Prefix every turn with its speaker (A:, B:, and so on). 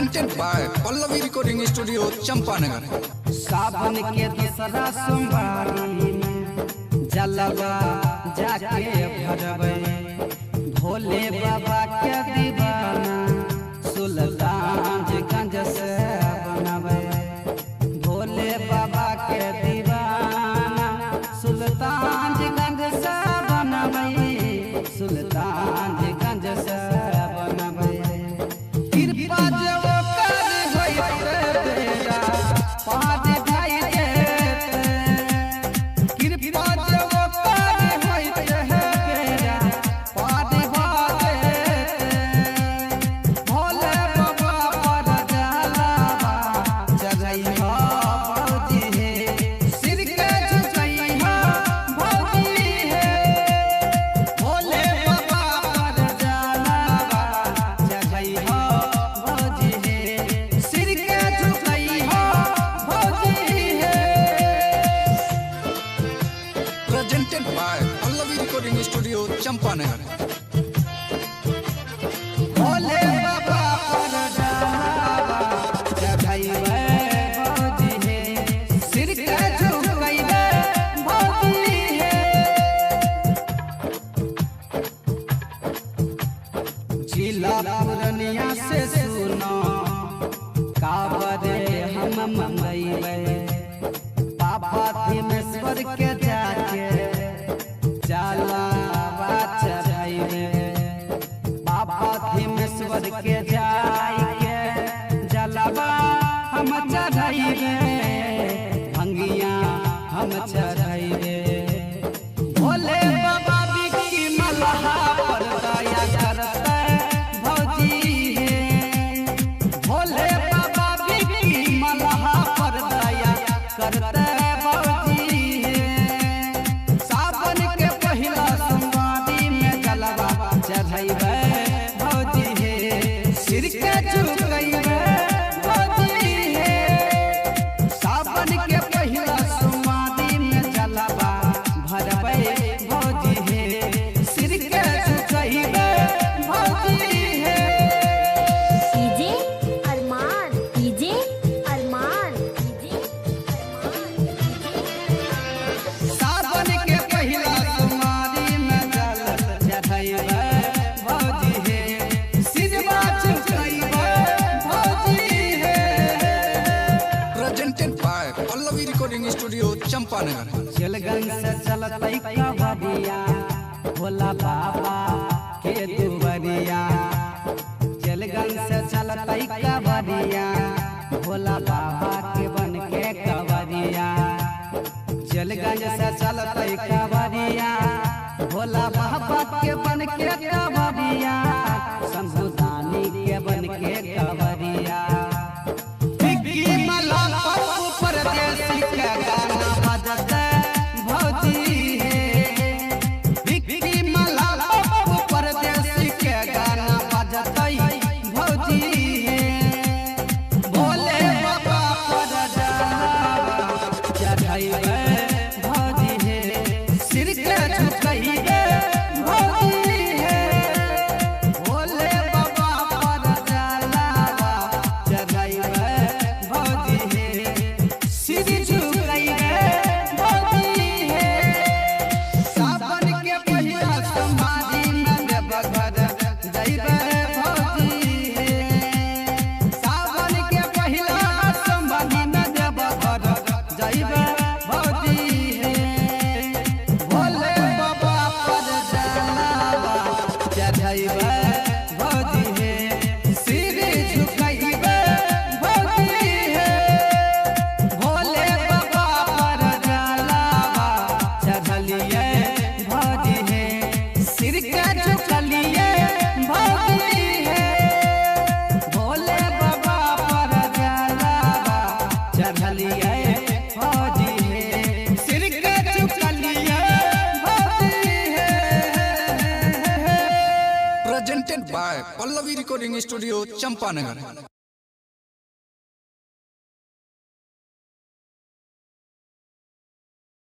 A: Presented by Pallavi Recording Studio, Champanagar.
B: सावन के दूसरा सोमवारी में जलवा जाके भरबै, भोले बाबा के दीवाना सुल्तानगंज से बनबै, भोले बाबा के दीवाना सुल्तानगंज से बनबै, सुल्तानगंज से बनबै। कृपा जे ओकर होइते बेटा पार भई जेतै, कृपा जे ओकर होइते बेटा पार भऽ जेतै। भोले बाबा पर जलवा चढ़ैहा भौजी हे, सिर के झुकैहा भौजी हे। भोले बाबा पर जलवा चढ़ैहा भौजी हे, सिर के झुकैहा भौजी हे।
A: Presented by Pallavi Recording Studio, Champanagar.
B: Bhole बाबा पर जलवा चढ़ैबै भौजी हे, सिर के झुकैबै भौजी हे। जिला पूर्णिया से सुनो काबरे हम मंगैबै, बाबा भीमेश्वर के जाके जलवा चढ़ैबै, बाबा भीमेश्वर के जाके जलवा हम चढ़ैबै, भंगिया हम चढ़ैबै। भोले बाबा बिक्की मल्हा पर दया करतै भौजी हे, भोले बाबा बिक्की मल्हा पर दया करतै भौजी हे। सावन के पहिला सोमवारी में जलवा चढ़ैबै भौजी हे, सिर के झुकैबै भौजी हे। सावन के पहिला सोमवारी में जलवा भरबै भौजी हे, सिर के झुकैबै भौजी हे।
C: DJ Arman, DJ Arman, DJ Arman.
B: सावन के पहिला सोमवारी में जल चढ़ैबै भौजी हे, सिरवा झुकैबै भौजी हे।
A: Presented by Pallavi Recording Studio, Champanagar.
B: जलगंज से चलतै कबरिया, भोला बाबा के दुबरिया। जलगंज से चलतै कबरिया, भोला बाबा के बन के कबरिया। जलगंज से चलतै कबरिया, भोला बाबा के बन के कबरिया, शंभुदानी के बन के कबरिया। बिक्की मल्हा पप्पू परदेसी के गाना बजतै भौजी हे, बिक्की मल्हा पप्पू परदेसी के गाना बजतै भौजी हे। भोले बाबा पर जलवा चढ़ैबै भौजी हे, सिर के झुकैबै भौजी हे। भोले बाबा पर जलवा चढ़ैबै भौजी हे, सिर झुकैबै भौजी हे। सावन के पहिला सोमवारी में देवघर जइबै भौजी हे, सावन के पहिला सोमवारी में देवघर जइबै भौजी हे। भोले बाबा पर जलवा चढ़ैबै भौजी हे, सिर झुकैबै भौजी हे। भोले बाबा पर जलवा चढ़लियै भौजी हे, सिर के झुकलियै भौजी हे। भोले बाबा पर जलवा चढ़लियै भौजी हे, सिर के झुकलियै भौजी हे।
A: Presented by Pallavi Recording Studio, Champanagar.